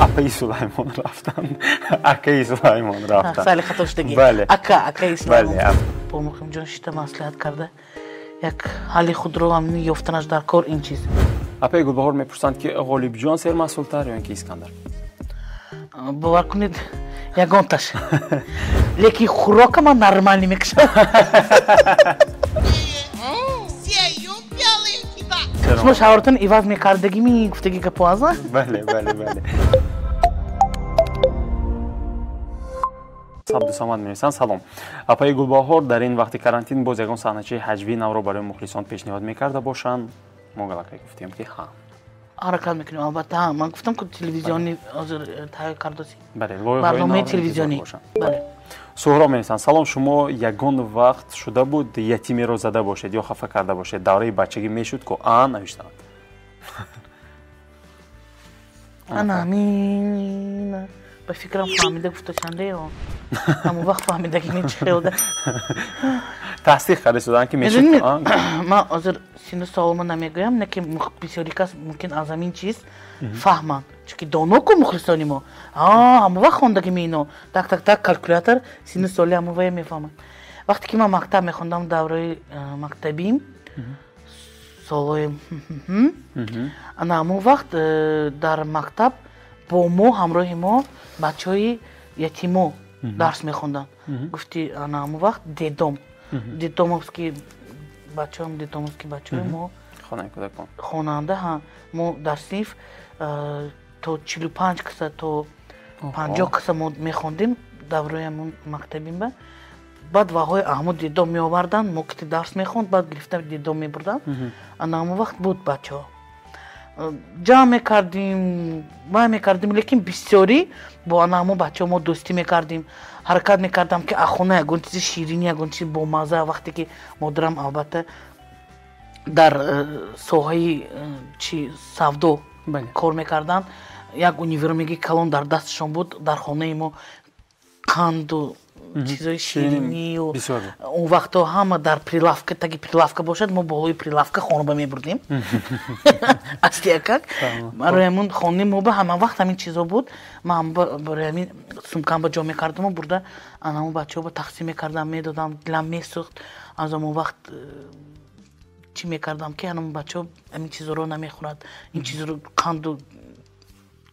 Апаи Сулаймон рафтанд, акаи Сулаймон рафтанд. Сали хато шудагӣ. Бале. Ака, акаи Сулаймон. Бале. Бо Муқимҷон шита маслиҳат карда, як ҳалли худро ҳамин ёфтанаш дар кор ин чиз. Апаи Гулбаҳор мепурсанд, ки Ғолибҷон сермасъултар ё ин ки Искандар? Бовар кунед, ягонташ. Лекин хӯрока ман нормалӣ мекушам. Шумо шавҳартон иваз мекардагими гуфтаги гапо аз? Бале, бале, бале. Абдусамад менависанд: салом, апаи Гулбаҳор, дар ин вақти карантин боз ягон саҳначаи ҳаҷвии навро барои мухлисон пешниҳод мекарда бошанд? Мо галакай гуфтем, ки ҳа. Ҳаракат мекунем, албатта. Ман гуфтам, ки телевизиони ҳозир тайёр кардосем. Бале, лоиҳаҳои барномаи навро интизор телевизионӣ. бошанд. Бале. Суҳроб менависанд: салом, шумо ягон вақт шуда буд ятимеро зада бошед ё хафа карда бошед? Давраи бачагӣ мешуд ку, а навиштаанд. Ана ҳамин ба фикрам фаҳмида гуфташандаё. Ҳамон вақт фаҳмидаги не, чӣ хелда. Тасдиқ карда шуданд, ки мешуд. Медонед, ку, а? Ман ҳозир сину соломо намегӯям, не ки бисёри кас мумкин аз ҳамин чиз фаҳманд, чунки доно ку мухлисони мо. Ҳамон вақт хондагими ино так так так калькулятор сину соли ҳамон вая мефаҳманд. Вақте ки ман мактаб мехондам, давраи мактабим, солҳои ана ҳамон вақт дар мактаб бо мо, ҳамроҳи мо бачаҳои ятимо дарс мехонданд. Гуфти ана ҳамон вақт детдом, детдомовский бачаҳом, детдомовский бачаҳои мо. Хонаи кӯдакон. Хонанда, ҳа, мо дар синф то 45 каса, то 50 каса мо мехондем давраи ҳамон мактабимба. Баъд ваҳои аҳмуд детдом меоварданд, мо кити дарс мехонд, баъд гирифта детдом мебурданд. Ана ҳамон вақт буд, бачаҳо ҷамъ мекардим, вай мекардим, лекин бисёрӣ бо ана ҳамон бачаҳо мо дӯстӣ мекардим. Ҳаракат мекардам, ки ахона ягон чизи ширинӣ, ягон чизи бомазза, вақте ки модарам албатта дар соҳаи чи савдо кор мекарданд, як универмеги калон дар дасташон буд, дар хонаи мо қанду чизои ширинию бисёр буд. Он вақтҳо ҳама дар прилавка, таги прилавка бошад, мо болои прилавка хона мебурдем астиякак. Барои ҳамон хонаи мо ба ҳама вақт ҳамин чизо буд. Ман барои ҳамин сумкам ба ҷо мекардаму бурда ана ҳамон бачаҳо ба тақсим мекардам, медодам. Дилам месӯхт аз ҳамон вақт, чӣ мекардам, ки ҳамон бачаҳо ҳамин чизоро намехӯрад, ин чизоро, қанду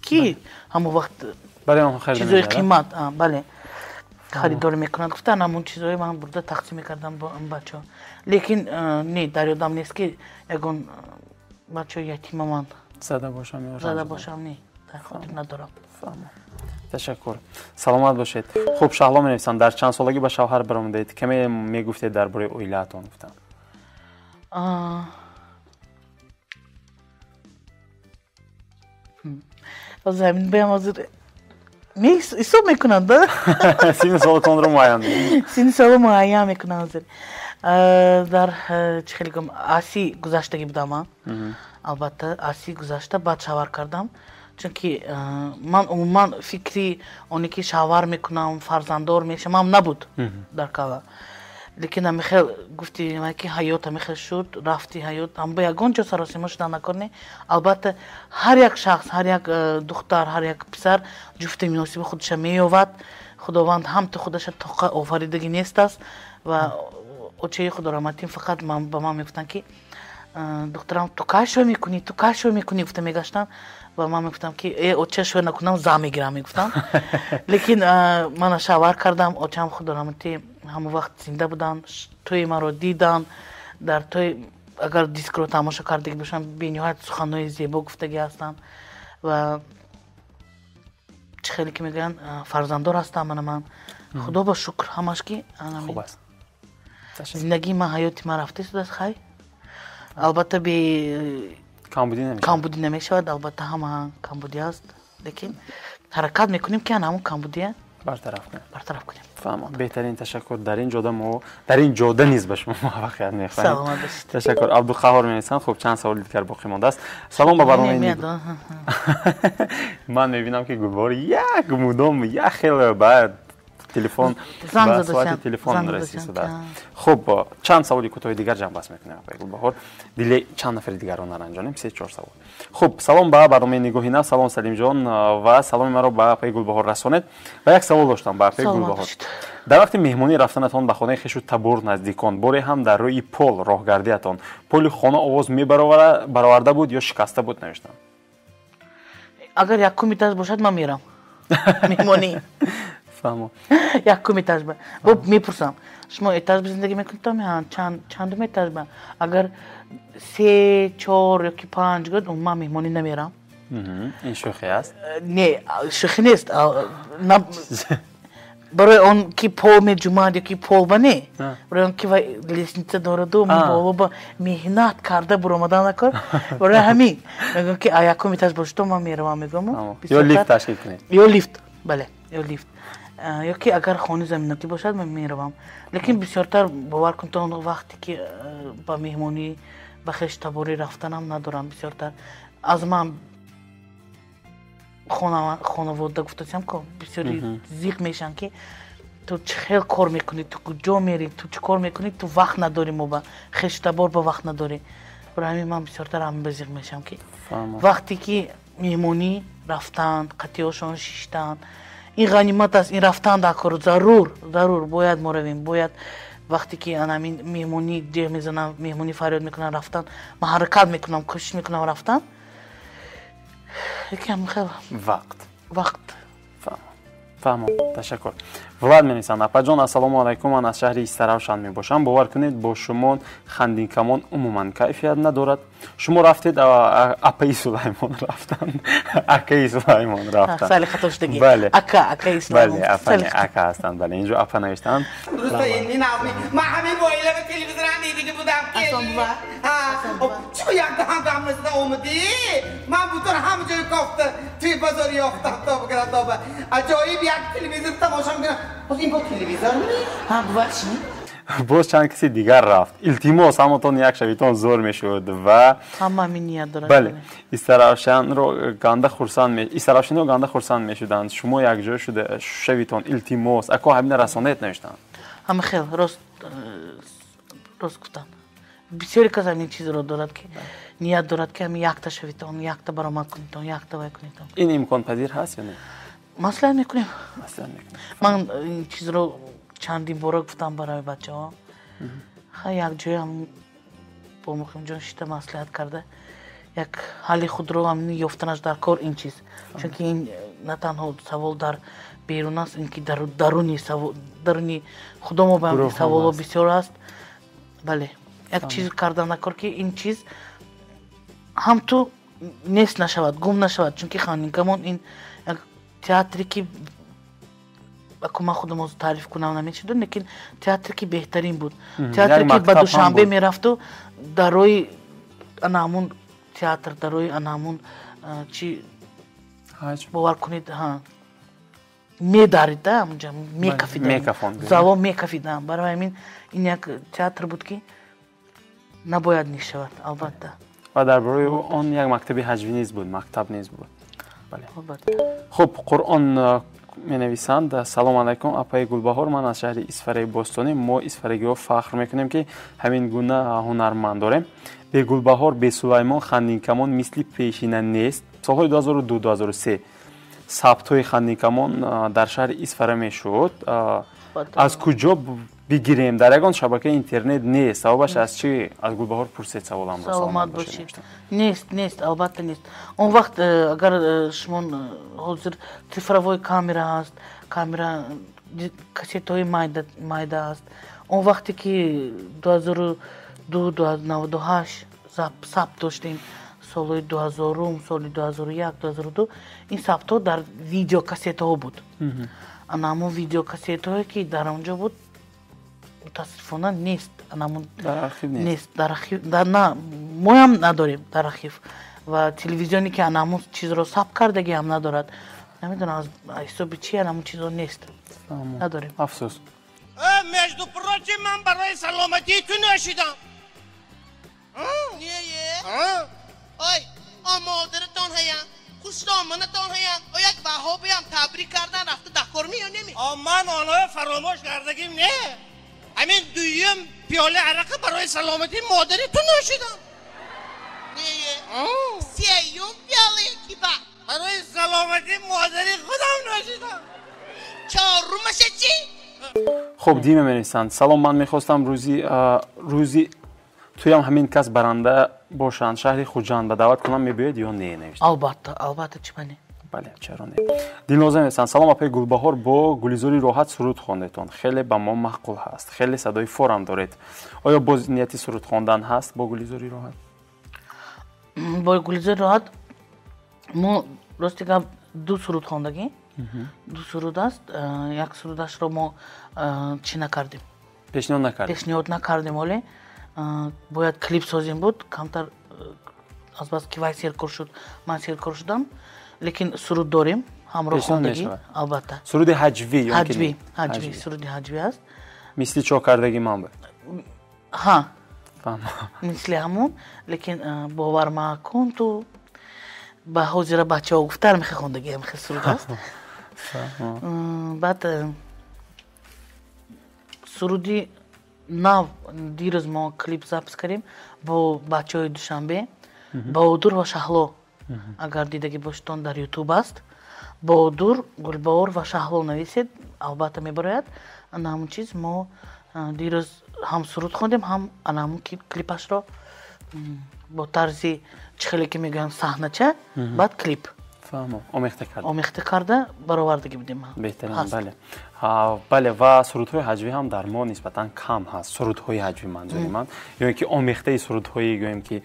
ки ҳамон вақт барои онҳо харида чизои мекарданд? Қимат, бале, харидорӣ мекунанд гуфта, ҳамон чизое ман бурда тақсим мекардам бо ҳамон бачаҳо. Лекин не, дар ёдам нест, ки ягон бачаҳои ятима ман зада бошам ё зада ранҷида бошам, не, дар хотир надорам. Фаҳмам. Ташаккур, саломат бошед. Хуб, Шаҳло менависанд: дар чанд солагӣ ба шавҳар баромадаед? Каме мегуфтед дар бораи оилаатон, гуфтанд. Ҳозир ҳамин баям ҳозир ҳисоб мекунанд, да? Сину солатонро муайян мекунанд. Сини соло муайян мекунанд ҳозир. Дар чӣ хеле гум, аси гузаштагӣ будам ман. Албатта, аси гузашта баъд шавҳар кардам, чунки ман умуман фикри оне ки шавҳар мекунам, фарзанддор мешавам набуд дар кала. Лекин ҳамихел гуфти ки ҳаёт ҳамихел шуд, рафти ҳаёт ҳам ба ягон ҷо саросима шуда накор не. Албатта, ҳар як шахс, ҳар як духтар, ҳар як писар ҷуфти муносиби худша меёвад. Худованд ҳам ту худаша тоқа офаридагӣ нест аст. Ва очаи худораҳматин фақат ба ман мегуфтанд, ки духтарам, ту кай шӯй мекунӣ, ту кай шӯй мекунӣ, гуфта мегаштанд. Ва ман мегуфтам, ки э, оча, шӯй накунам, зан мегирам, мегуфтам. Лекин мана шавҳар кардам. Очам худораҳматӣ ҳамон вақт зинда буданд, тӯи маро диданд. Дар тӯй агар дискро тамошо кардагӣ бошам, бениҳоят суханҳои зебо гуфтагӣ ҳастанд. Ва чӣ хеле ки мегӯянд, фарзанддор ҳастам мана ман, худо ба шукр, ҳамаш ки хуб аст. Зиндагии ман, ҳаёти ман рафта истодааст. Хай, албатта, бе камбудӣ намешавад. Камбудӣ намешавад, албатта, ҳама камбудӣ ҳаст, лекин ҳаракат мекунем, ки ана ҳамон камбудия бартараф кунем. Бартараф кунем. Фаҳмам, беҳтарин, ташаккур. Дар ин ҷода мо, дар ин ҷода низ ба шумо муваффақият мехоҳем. Саломат бошед. Ташаккур. Абдуқаҳор менависанд. Хуб, чанд саволи дигар боқӣ мондааст. Салом, ба барномаи ман мебинам, ки Гулбаҳор як мудом як хел ба Телефон ба соати телефон расидааст. Хуб, чанд саволи кӯтоҳи дигар ҷамъбаст мекунем, апаи Гулбаҳор. Дили чанд нафари дигарро наранҷонем, 3-4 савол. Хуб, салом ба барномаи Нигоҳи нав, салом Салимҷон ва саломи маро ба апаи Гулбаҳор расонед. Ва як савол доштам ба апаи Гулбаҳор. Дар вақти меҳмонӣ рафтанатон ба хонаи хешу табор наздикон, боре ҳам дар рӯи пол роҳгардиатон, поли хона овоз мебароварда буд ё шикаста буд, навиштам. Агар якум этаж бошад, ман мерам. Меҳмонӣ. Фаҳмо. Якум этаж ба. Бо мепурсам, шумо этаж ба зиндагӣ мекунед, чандум этаж ба? Агар 3, 4 ёки 5 гӯяд, ман меҳмонӣ намерам. Ин шӯхӣ аст? Не, шӯхӣ нест. Барои он ки пол меҷумад ёки пол ба не, барои он ки вай лестница дораду боло ба меҳнат карда буромадан накор, барои ҳамин мегӯям ки якум этаж бошад, то ман меравам, мегӯям. Ё лифт ташкил кунед. Ё лифт, бале, ё лифт. Ё ки агар хони заминакӣ бошад, ман меравам. Лекин бисёртар бовар кун, то он вақте ки ба меҳмонӣ ба хештаборӣ рафтанам надорам. Бисёртар аз ман хонавода гуфтасям ко бисёри зиқ мешаванд ки ту чӣ хел кор мекунӣ, ту куҷо мерӣ, ту чӣ кор мекунӣ, ту вақт надорӣ, мо ба хештабор ба вақт надорӣ. Барои ҳамин ман бисёртар ҳамин ба зиқ мешавам ки вақте ки меҳмонӣ рафтанд, қатиҳошон шиштанд, ин ғанимат аст, ин рафтан дар кор зарур, зарур бояд мо равем, бояд вақте ки ҳамин меҳмонӣ ҷеғ мезанам, меҳмонӣ фарёд мекунам, рафтан, ман ҳаракат мекунам, кӯшиш мекунам рафтан. Якам хел вақт. Фаҳмам, ташаккур. Влад менависанд: апаҷон, ассалому алайкум, ман аз шаҳри Истаравшан мебошам. Бовар кунед, бо шумо хандинкамон умуман кайфият надорад. Шумо рафтед, апаи Сулаймон рафтанд, акаи Сулаймон рафтанд. Сали хато шудагӣ. Бале. Ака, акаи Сулаймон. Бале, апа, ака ҳастанд, бале, инҷо апа навиштанд. Ман ҳамин оила телевизорам дидиги будам ки. Чӣ як даҳан гамрасида омадӣ? Ман бутун ҳама ҷой кофта, туи бозор ёфтам то бигирам то. Аҷоиб як телевизор тамошо мекунам. Боз ин бо телевизор ми? Ҳа, бубахшед. Боз чанд каси дигар рафт. Илтимос, ҳаматон як шавитон зор мешуд ва ҳама ҳамин ният дорад. Бале, Истаравшанро ганда хурсанд Истаравшаниро ганда хурсанд мешуданд. Шумо якҷоя шуда шавитон, илтимос, ако ҳамина расонед, навиштанд. Ҳама хел рост рост гуфтанд. Бисёре кас ҳамин чизро дорад ки ният дорад ки ҳамин якта шавитон, якта баромад кунитон, якта вай кунитон. Ин имконпазир ҳаст ё не? Маслиҳат мекунем. Маслиҳат мекунем. Ман ин чизро чандин бора гуфтам барои бачаҳо. Ха, як ҷоям бо Муқимҷон шита маслиҳат карда, як ҳалли худро ҳамин ёфтанаш дар кор ин чиз. Чунки ин на танҳо савол дар берун аст, ин ки даруни даруни худомо ба ҳамин саволо бисёр аст. Бале, як чиз кардан накор ки ин чиз ҳам ту нест нашавад, гум нашавад, чунки хандинкамон ин як театре ки аку ман худам ҳозир таъриф кунам намешудам, лекин театре ки беҳтарин буд, театре ки ба Душанбе мерафту дар роҳи ана ҳамун театр, дар роҳи ана ҳамун чи бовар кунед, медарида, ҳамунҷа мекафидам, зало мекафидам. Барои ҳамин ин як театр буд ки набояд нишавад, албатта. Ва дар бораи он як мактаби ҳаҷвӣ низ буд, мактаб низ буд. Бале. Хуб, Қуръон менависанд: салом алайкум, апаи Гулбаҳор, ман аз шаҳри Исфараи бостонӣ. Мо исфарагиҳо фахр мекунем ки ҳамин гуна ҳунарманд дорем. Бе Гулбаҳор, бе Сулаймон хандинкамон мисли пешина нест. Солҳои 2002-2003 сабтҳои хандинкамон дар шаҳри Исфара мешуд. Аз куҷо бигирем? Дар ягон шабакаи интернет нест. Сабабаш аз чӣ? Аз Гулбаҳор пурсед саволамро. Саломат бошед. Нест, нест, албатта нест. Он вақт агар шумо ҳозир цифровой камера ҳаст, камера кассетаҳои майда ҳаст. Он вақте ки 2002-98 сабт доштем, солҳои 2000, соли 2001, 2002, ин сабтҳо дар видеокассетаҳо буд. Ана ҳамон видеокассетаҳое ки дар он ҷо буд, мутаассифона нест. Дар архив нест. Дар архив на, моям надорем дар архив. Ва телевизионе ки ана ҳамон чизро сабт кардагӣ ҳам надорад. Намедонам аз ҳисоби чи ана ҳамон чизро нест. Надорем. Афсӯс. Между прочим, ман барои саломатии ту нӯшидам. Ой, модаратон ҳаям, хушдоманатон ҳаям, як ваҳобиам табрик кардан рафта дар корми ё неми? Ман онҳоя фаромӯш кардагим не. Ҳамин дуюм пиёла арақа барои саломатии модари ту нӯшидам. Не, сеюм пиёла киба? Барои саломатии модари худам нӯшидам. Чорумаша чӣ? Хуб, Дима менависанд: салом, ман мехостам рӯзи туям ҳамин кас баранда бошанд, шаҳри Хуҷанд ба даъват кунам, мебиёед ё не? Навишта. Албатта, албатта, чӣ мане? Бале, чаро не? Дилноза менависанд: салом, апаи Гулбаҳор, бо Гулизори роҳат суруд хондетон, хеле ба мо маъқул ҳаст, хеле садои форам доред. Оё боз нияти суруд хондан ҳаст бо Гулизори роҳат? Бо Гулизори роҳат мо рости гап ду суруд хондагӣ, ду суруд аст. Як сурудашро мо чӣ накардем, пешниҳод накардем, пешниҳод накардем, оле бояд клип созем буд, камтар азбаски вай серкор шуд, ман серкор шудам, лекин суруд дорем ҳамроҳ хондагӣ, албатта. Суруди ҳаҷвӣ? Ҳаҷвӣ, ҳаҷвӣ, суруди ҳаҷвӣ аст. Мисли чо кардагӣ ман буд? Ҳа, мисли ҳамон, лекин бовар макун ту ба ҳозира бачаҳо гуфтар мехе хондагӣ ҳамихе суруд аст. Баъд суруди нав дирӯз мо клип запис кардем бо бачаҳои Душанбе, Баҳодур ва Шаҳло. Агар дидагӣ бошедон, дар Ютуб аст. Баҳодур, Гулбаҳор ва Шаҳло нависед, албатта мебарояд. Ана ҳамун чиз мо дирӯз ҳам суруд хондем, ҳам ана ҳамун клипашро бо тарзи чӣ хеле ки мегӯянд саҳнача, баъд клип. Фаҳмам, омехта карда. Омехта карда баровардагӣ будем. Беҳтарин, бале. Бале, ва сурудҳои ҳаҷвӣ ҳам дар мо нисбатан кам ҳаст. Сурудҳои ҳаҷвӣ манзури ман, ё ин ки омехтаи сурудҳои гӯем ки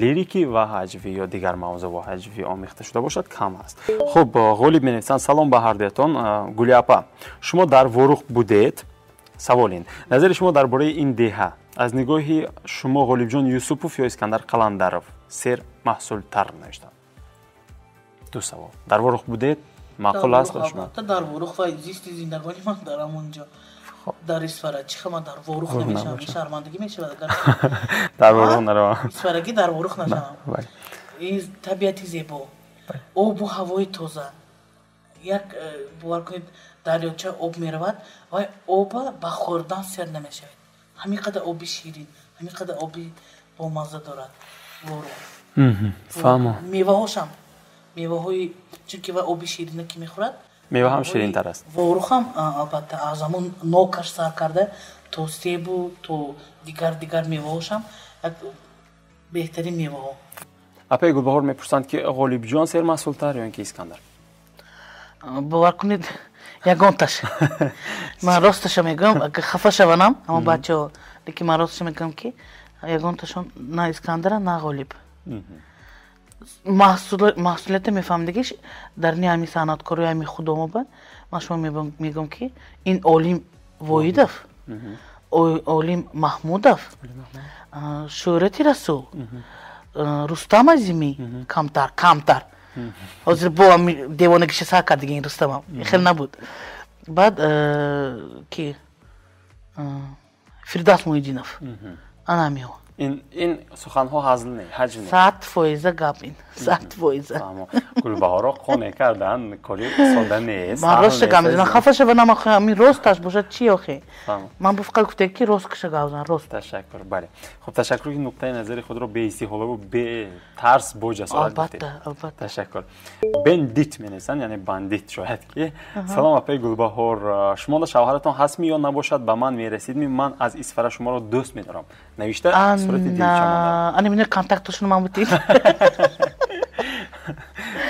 лирикӣ ва ҳаҷвӣ ё дигар мавзӯъ ва ҳаҷвӣ омехта шуда бошад, кам аст. Хуб, Ғолиб менависанд: салом ба ҳардуятон. Гули апа, шумо дар Ворух будед? Савол ин: назари шумо дар бораи ин деҳа, аз нигоҳи шумо Ғолибҷон Юсупов ё Искандар Қаландаров сер маҳсултар? Навиштанд. Ду савол. Дар Ворух будед? Маъқул аст ба шумо? Албатта, дар Ворух ва зисти зиндагони ман дар ҳамон ҷо, дар Исфара. Чӣ ман дар Ворух намешавам, шармандагӣ мешавад агар дар Ворух наравам. Исфарагӣ дар Ворух нашавам. Ин табиати зебо, обу ҳавои тоза. Як бовар кунед, дарёча об меравад ва оба ба хӯрдан сер намешавед. Ҳамин қадар оби ширин, ҳамин қадар оби бомазза дорад Ворух. Фаҳмам. Меваҳошам, меваҳои, чунки ва оби ширина ки мехӯрад, мева ҳам ширинтар аст. Ворухам албатта аз ҳамон нокаш сар карда то себу то дигар дигар меваҳошам як беҳтарин меваҳо. Апаи Гулбаҳор мепурсанд ки Ғолибҷон сермаҳсултар ё ин ки Искандар? Бовар кунед, ягонташ. Ман росташа мегӯям, агар хафа шаванам ҳамон бачаҳо, лекин ман росташа мегӯям ки ягонташон на Искандара, на Ғолиб. Маҳсулията мефаҳмидагиш дар ни ҳами санъаткоро ҳами худомоба. Ман шумо мегӯям ки ин Олим Воҳидов, Олим Маҳмудов, Шӯҳрати Расул, Рустам Азимӣ, камтар камтар ҳозир бо девонагиша сар кардиги ин Рустамам хел набуд. Баъд ки Фирдавс Муҳиддинов, ана ҳамиҳо. Ин суханҳо ҳазл не, ҳаҷв не? 100% гап ин, 100%. Гулбаҳоро қонеъ кардан кори сода нест. Ман ростша гап мезанам, хафа шаванам, охи ҳамин росташ бошад чӣ охи? Ман бо фақат гуфтем ки рост киша гап зан, рост. Ташаккур, бале. Хуб, ташаккур ки нуқтаи назари худро беистиҳолаву бетарс бо ҷасорат гуфтед. Албатта, албатта. Ташаккур. Бендит менависанд, яъне бандит шояд ки. Салом, апаи Гулбаҳор, шумо да шавҳаратон ҳастми ё набошад, ба ман мерасидми? Ман аз Исфара шуморо дӯст медорам. Навишта сурати дилча монда. Ана мине контактошуно ман бутед.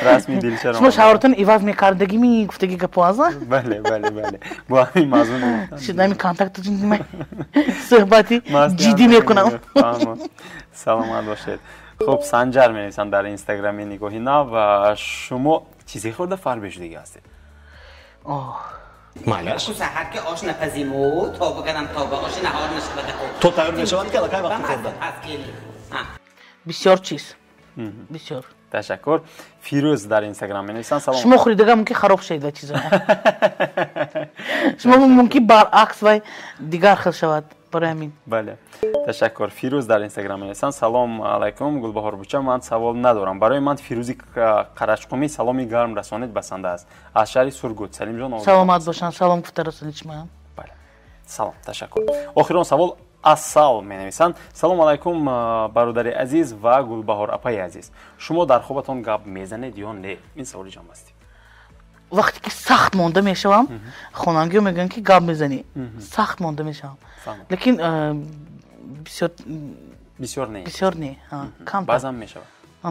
Расми дилчаро. Шумо шавҳаратон иваз мекардагими гуфтаги гапо аз? Бале, бале, бале. Бо ҳамин мазмун. Шуд ҳамин контактотон ман суҳбати ҷиддӣ мекунам. Саломат бошед. Хуб, Санҷар менависанд дар инстаграми Нигоҳи нав: шумо чизе хӯрда фарбе шудагӣ ҳастед? Майлаш. Ку саҳар ки ош напазиму, то бикунам то ба оши наҳор нашавад. То тайёр мешавад ки аллакай вақти хӯрдан. Бисёр чиз. Бисёр. Ташаккур. Фирӯз дар инстаграм менависанд: салом. Шумо хӯридага мумкин хароб шавед ва чизо. Шумо мумкин баръакс вай дигар хел шавад. Барои ҳамин. Бале, ташаккур. Фирӯз дар Инстаграм менависанд: салом алайкум, Гулбаҳор буча, ман савол надорам. Барои ман Фирӯзи Қарашқумӣ саломи гарм расонед, басанда аст. Аз шаҳри Сургут. Салимҷон. Саломат бошанд, салом гуфта расонед шумоям. Бале, салом, ташаккур. Охирон савол Асал менависанд: салом алайкум, бародари азиз ва Гулбаҳор апаи азиз. Шумо дар хобатон гап мезанед ё не? Ин саволи ҷамъбастӣ. Вақте ки сахт монда мешавам, хонангиҳо мегӯянд, ки гап мезанӣ. Сахт монда мешавам, лекин бисёр бисёр не, бисёр не, кам. Баъзан мешавад.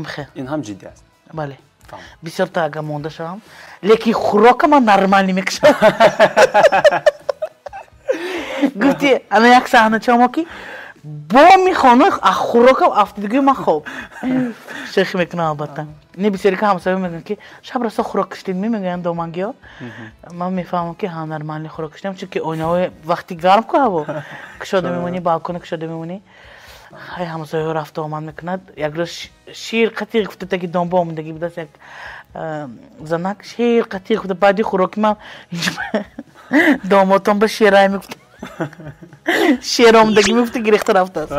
Хел. Ин ҳам ҷиддӣ аст. Бале, бисёрта агар монда шавам, лекин хӯрока ман нормально мекушам. Гуфти, ана як саҳна чамо, ки боми хона хӯрокам афтидигӯи, ман хоб шӯхӣ мекунам, албатта. Не, бисёрика ҳамсоя мегӯянд, ки шаб расо хӯрок киштед, мегӯянд домангиҳо. Ман мефаҳмам, ки ҳа, нормально хӯрок киштем, чунки ойнаҳои вақти гарм ку ҳаво кушода мемонӣ, балкона кушода мемонӣ, ҳай ҳамсояҳо рафту омад мекунад. Як рӯз шир қатиқ гуфта таги домба омадагӣ будааст, як занак шир қатиқ гуфта, баъди хӯроки ман домотон ба шерай мегуфт, шер омадагӣ мегуфта, гирехта рафтааст.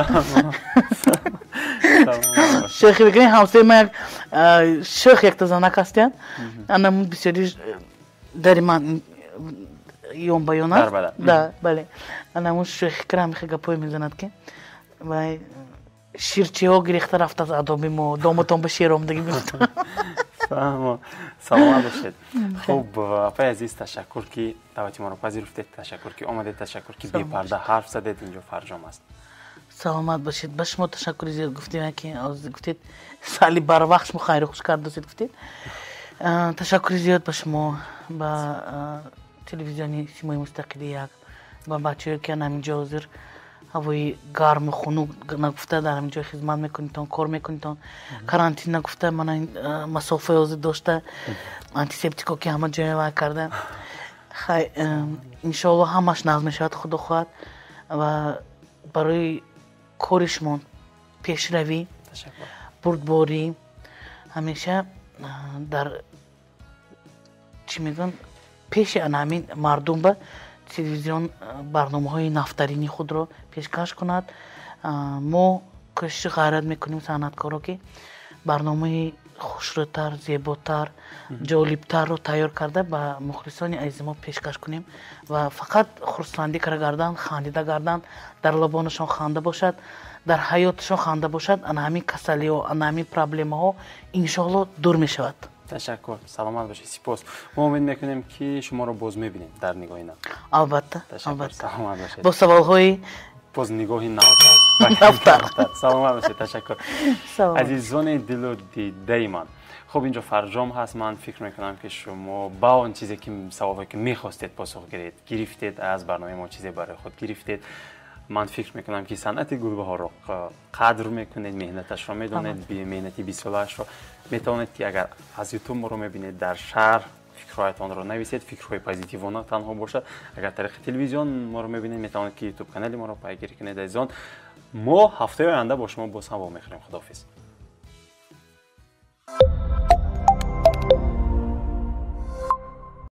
Шӯхӣ мекунем. Ҳамсояи ман як шӯх якта занак ҳастиянд, ана бисёри дари ман ён ба ён аст да, бале, анамун шӯхӣ кара ҳамихе гапҳое мезанад, ки вай ширчиҳо гирехта рафтааст адоби мо, домотон ба шер омадагӣ мегуфта. Саломат бошед. Хуб, апаи азиз, ташаккур, ки даъвати моро пазируфтед, ташаккур, ки омадед, ташаккур, ки бепарда ҳарф задед. Инҷо фарҷом аст. Саломат бошед. Ба шумо ташаккури зиёд гуфтем, ки гуфтед сали барвақт шумо хайру хуш кардасед, гуфтед. Ташаккури зиёд ба шумо, ба телевизиони Симои Мустақили як, ба бачаҳое, ки ҳаминҷо ҳозир ҳавои гарму хунук нагуфта дар ҳамин ҷой хизмат мекунедтон, кор мекунедтон, карантин нагуфта, мана масофаи ҳозир дошта, антисептико ки ҳама ҷоя вай карда. Хай, иншоалло, ҳамаш нағз мешавад, худо хоҳад, ва барои кори шумо пешравӣ, бурдборӣ, ҳамеша дар чӣ мегӯянд, пеши ана ҳамин мардум ба телевизион барномаҳои нафтарини худро пешкаш кунад. Мо кӯшиши ғайрат мекунем, санъаткоро, ки барномаи хушрӯтар, зеботар, ҷолибтарро тайёр карда ба мухлисони азизи мо пешкаш кунем ва фақат хурсандӣ кара гарданд, хандида гарданд, дар лабонашон ханда бошад, дар ҳаёташон ханда бошад. Ана ҳамин касалиҳо, ана ҳамин проблемаҳо иншоалло дур мешавад. Ташаккур, саломат бошед, сипос. Мо умед мекунем, ки шуморо боз мебинем дар Нигоҳи нав. Албатта. Албатта, саломат бошед. Бо саволҳои боз нигоҳи навтар. Саломат бошед, ташаккур. Азизони дилу дидаи ман, хуб, инҷо фарҷом ҳаст. Ман фикр мекунам, ки шумо ба он чизе ки саволҳое ки мехостед посух гирифтед, аз барномаи мо чизе барои худ гирифтед. Ман фикр мекунам, ки санъати Гулбаҳорро қадр мекунед, меҳнаташро медонед, меҳнати бисолаашро. Метавонед, ки агар аз Ютуб моро мебинед, дар шаҳр фикрҳоятонро нависед, фикрҳои позитивона танҳо бошад. Агар тариқи телевизион моро мебинед, метавонед, ки Ютуб канали моро пайгирӣ кунед. Азизон, мо ҳафтаи оянда бо шумо боз ҳам вомехӯрем. Худоҳофиз.